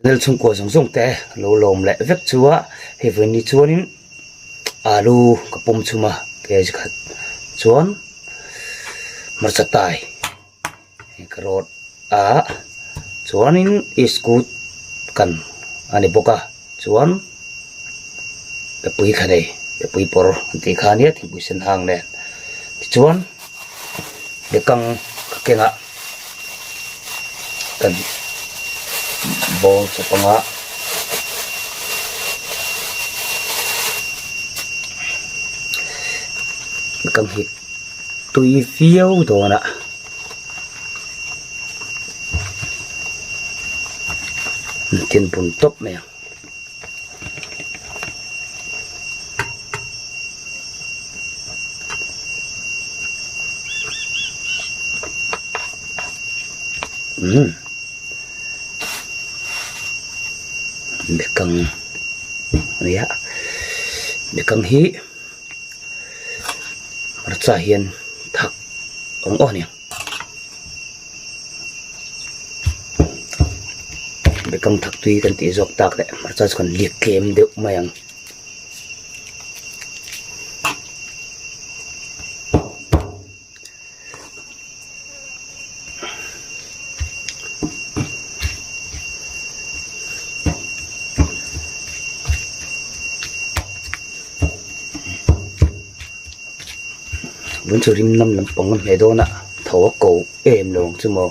Channel chhungkua zawng zawng te lo lawm leh vek chu a, hei vawiin ni chuanin alu ka pawm chhum a kg khat chuan hmarcha tai ka rawt a chuanin iskut kan a ni bawk a chuan mipui kha nei mipui pawr an tih kha ania thingpui sen hang nen tichuan bekang ka kengah kan bawng chawp anga bekang hi tui viau dawn a. Tin bun tawp mai ang. Umm bekang ania bekang hi hmarcha hian thak awm aw aniang. Bekang thak tui kan tih zawk tak leh hmarcha chu kan liak tlem deuh mai ang. Vun chu rim nam lampang a hmeh dawn a tho a ko em lo ang chu maw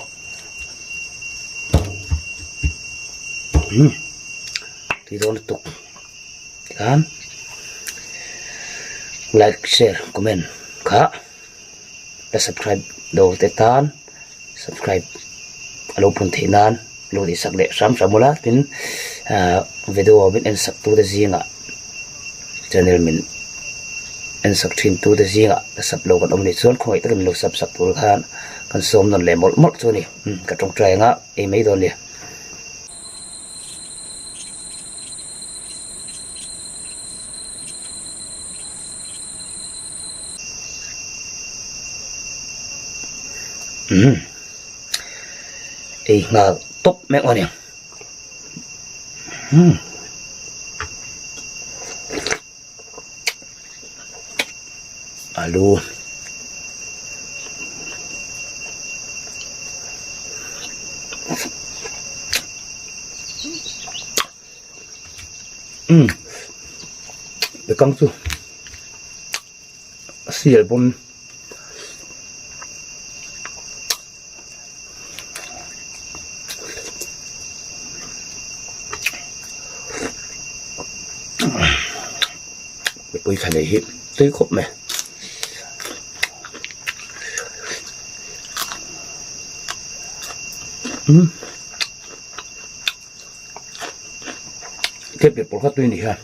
umm tui dawn lutuk tikhan like share comment kha la subscribe lo te tan subscribe a lo pun theih nan lo tih sak leh hram hram ula tin ahh video min en sak tu te zingah channel min en sak thin tu te zingah la sub lo kan awm anih chuan khawngaih takin lo sub sak tur khan kan sawm nawn leh mawlh mawlh chu a ni ka tawngtai anga ei mai dawn nia. Umm ei nghal tawp mai ang a ni umm alu umm bekang chu a sial pawn mipui thla nei hi tui khawp mai umm thep leh pawh kha tui a ni hian.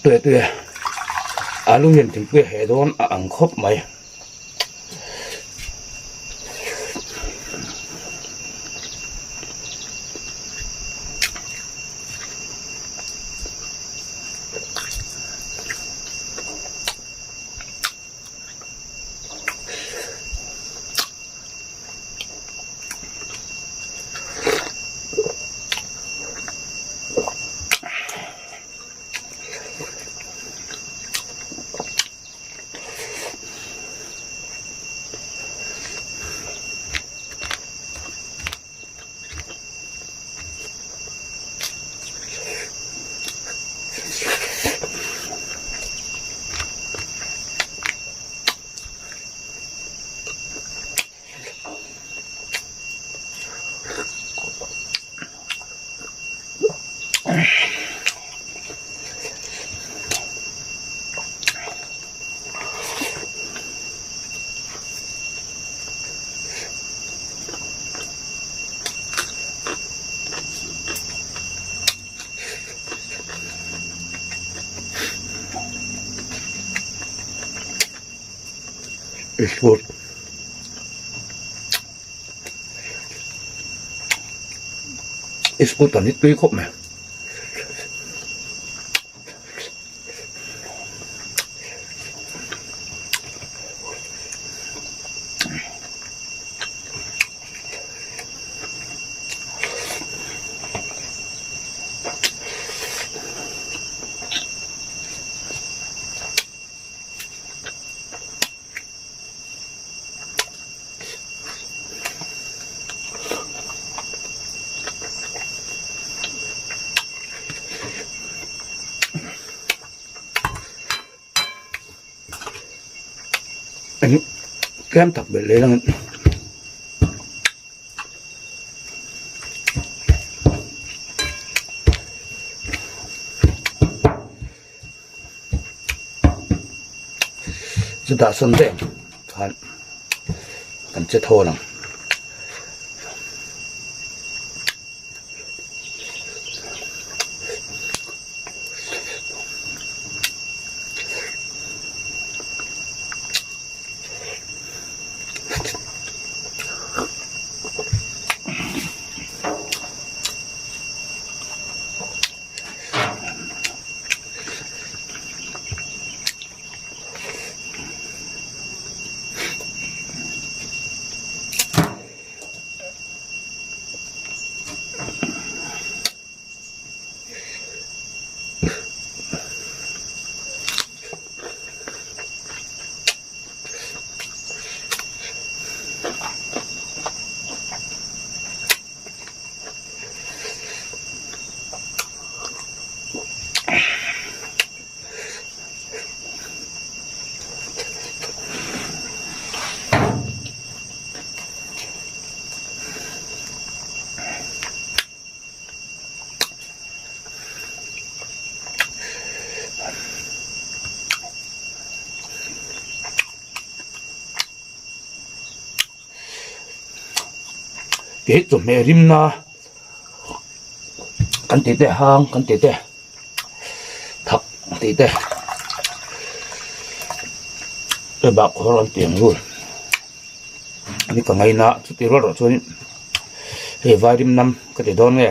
Tui tui alu hian thingpui a heh dawn a ang khawp mai. Isport Isport an hi tui khawp mai. Eng tlem tak belh leh langin. Chutah sawn daih ang khan kan che thawl ang. Kei chawhmeh rimna kan tih te hang kan tih te thak tih te hei bahkhawr an tih ang rul ani ka ngaina chutih rual erawh chuan hei vai rim nam ka ti dawn nge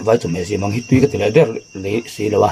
vai chawhmeh siam ang hi tui ka ti leh der leh si lo a.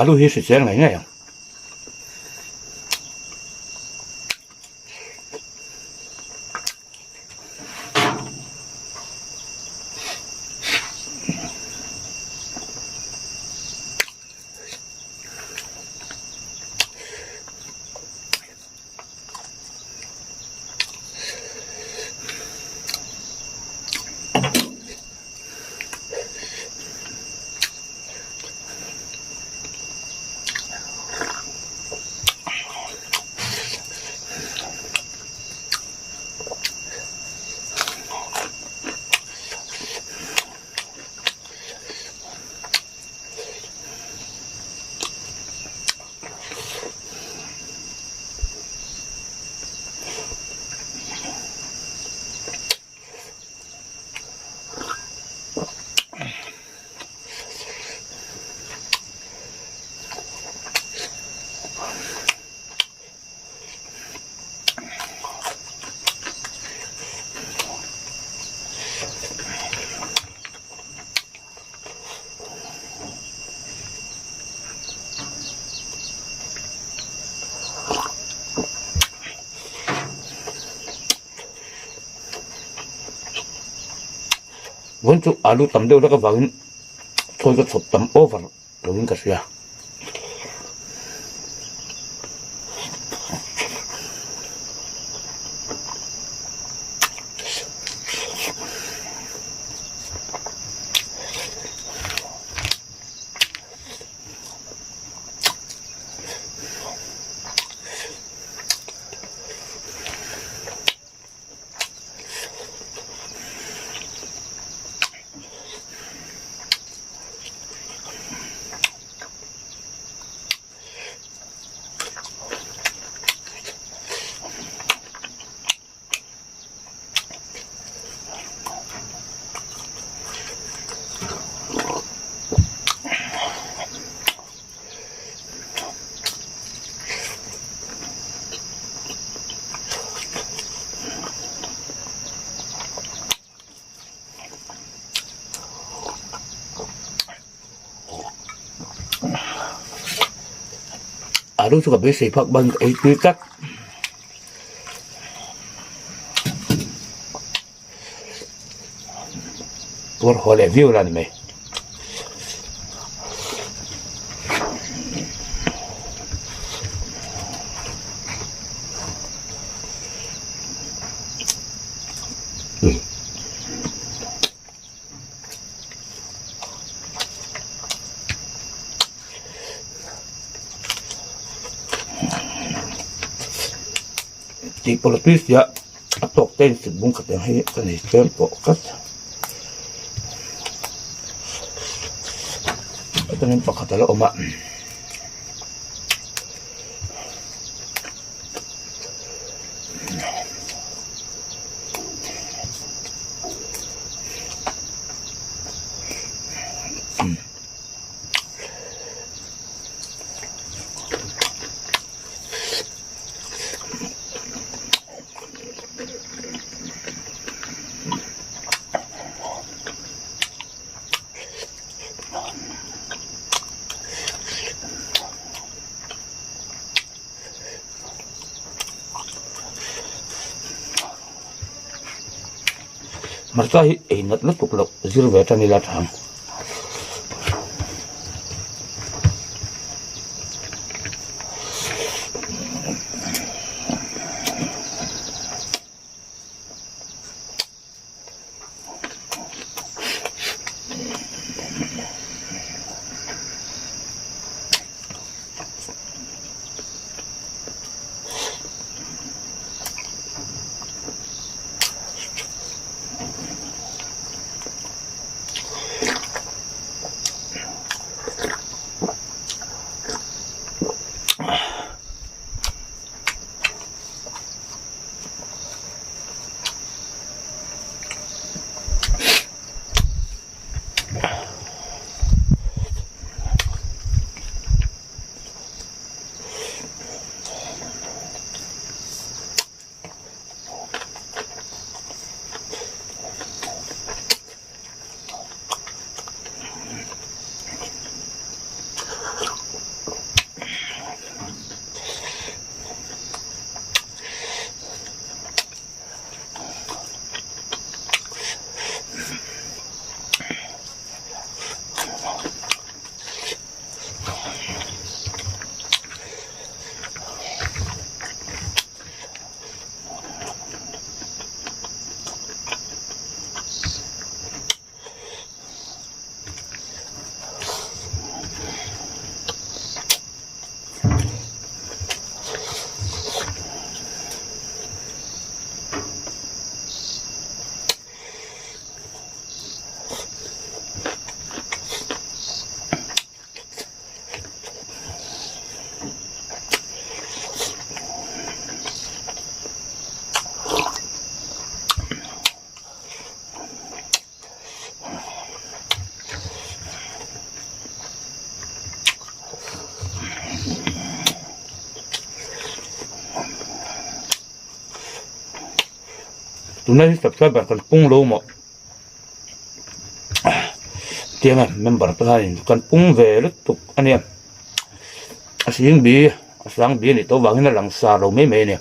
Alu hi hrisel ngei ngei ang. Vawiin chu alu tam deuh lek avangin chawi ka chhawp tam over lovin ka hria. Alu chu ka beisei phak ban ka ei tui tlat. Tuar haw leh viau la ni mai. Tih pawlh a tui sia a tawk te in sut bung khat ang hi ka nei tlem tawh tlat atangin pakhat a la awm a. Hmarcha hi ei nat lutuk loh zir ve tan ila tha ang. Tunlai hi subscriber kan pung lo maw tiang a member te hian kan pung ve lutuk a nia a sing bi a sang bi a nih tawh vangin a lang sar lo mai mai a ni.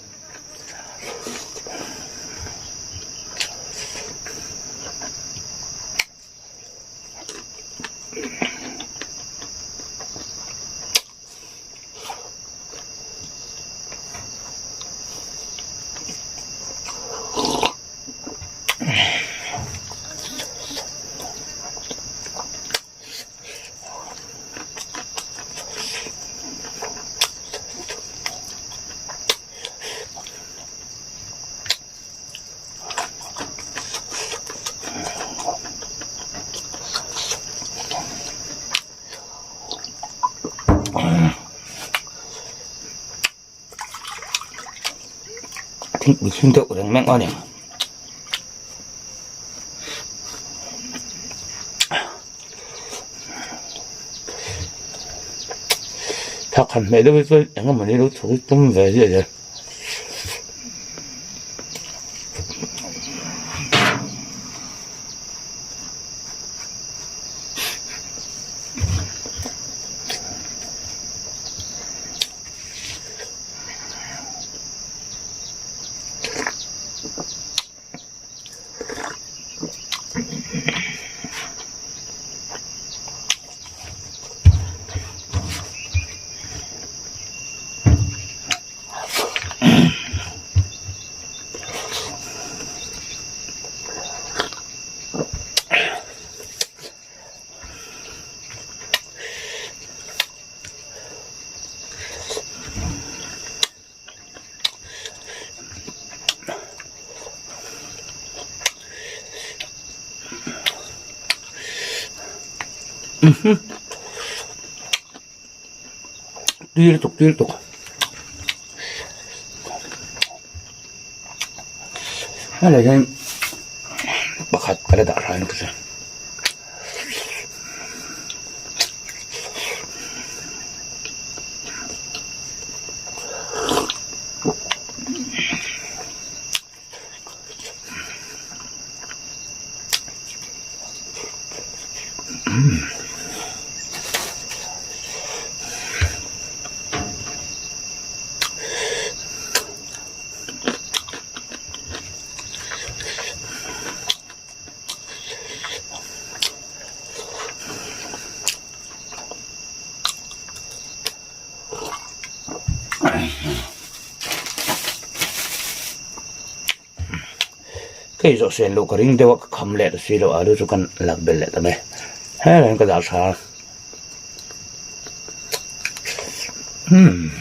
Thingpui thlum deuh reng mek a ni. Thak han hmeh deuh hi chuan eng emawni lo chhuk hi tum ve ziah zel. Tui lutuk tui lutuk. Helai hian pakhat ka la dah hrain ka hria. Hei zawh sen loh ka ring deuh a ka kham leh ta si loh a lu chu kan lak belh leh ta mai helai hian ka dah tha a umm.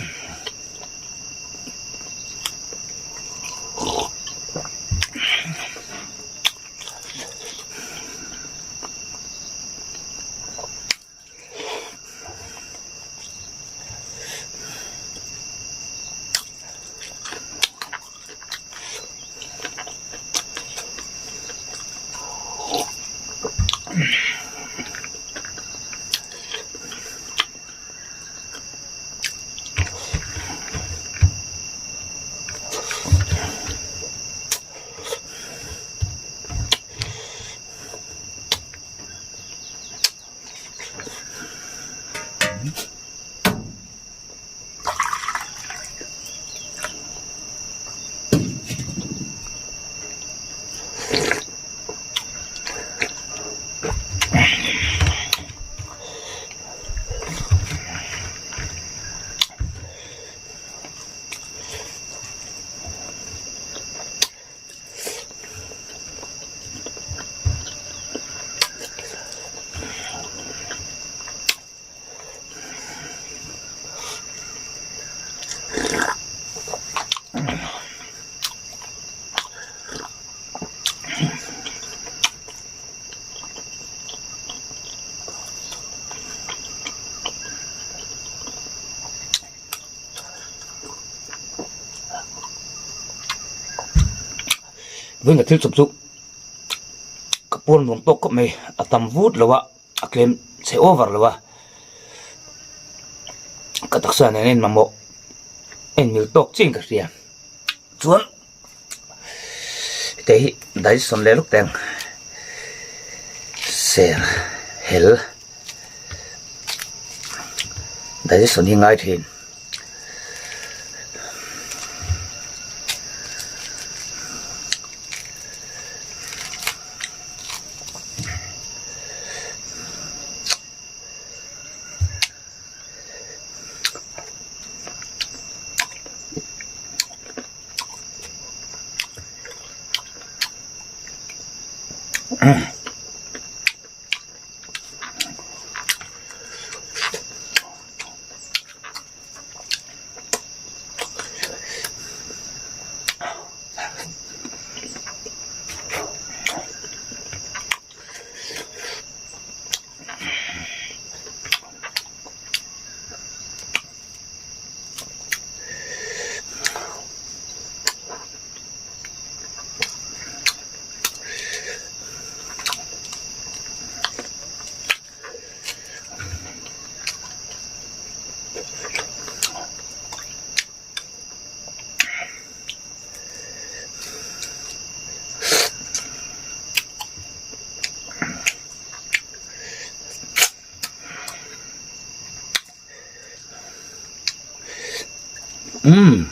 Vawiin ka thil chawp chu ka pawn nuam tawk khawp mai a tam vut lo a a tlem chhe over lo a ka taksa nen a inmamawh a inmil tawk chiin ka hria chuan heta hi digestion leh lawk teng ser hel digestion hi ngai thin. Umm.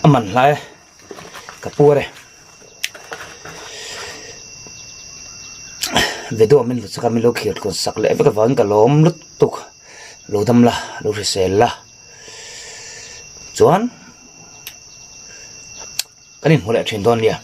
A man hlai ka puar e. Video min hlut sak a min lo khir tluan sak leh vek avangin ka lawm lutuk lo dam la lo hrisel la chuan kan inhmu leh thin dawn nia.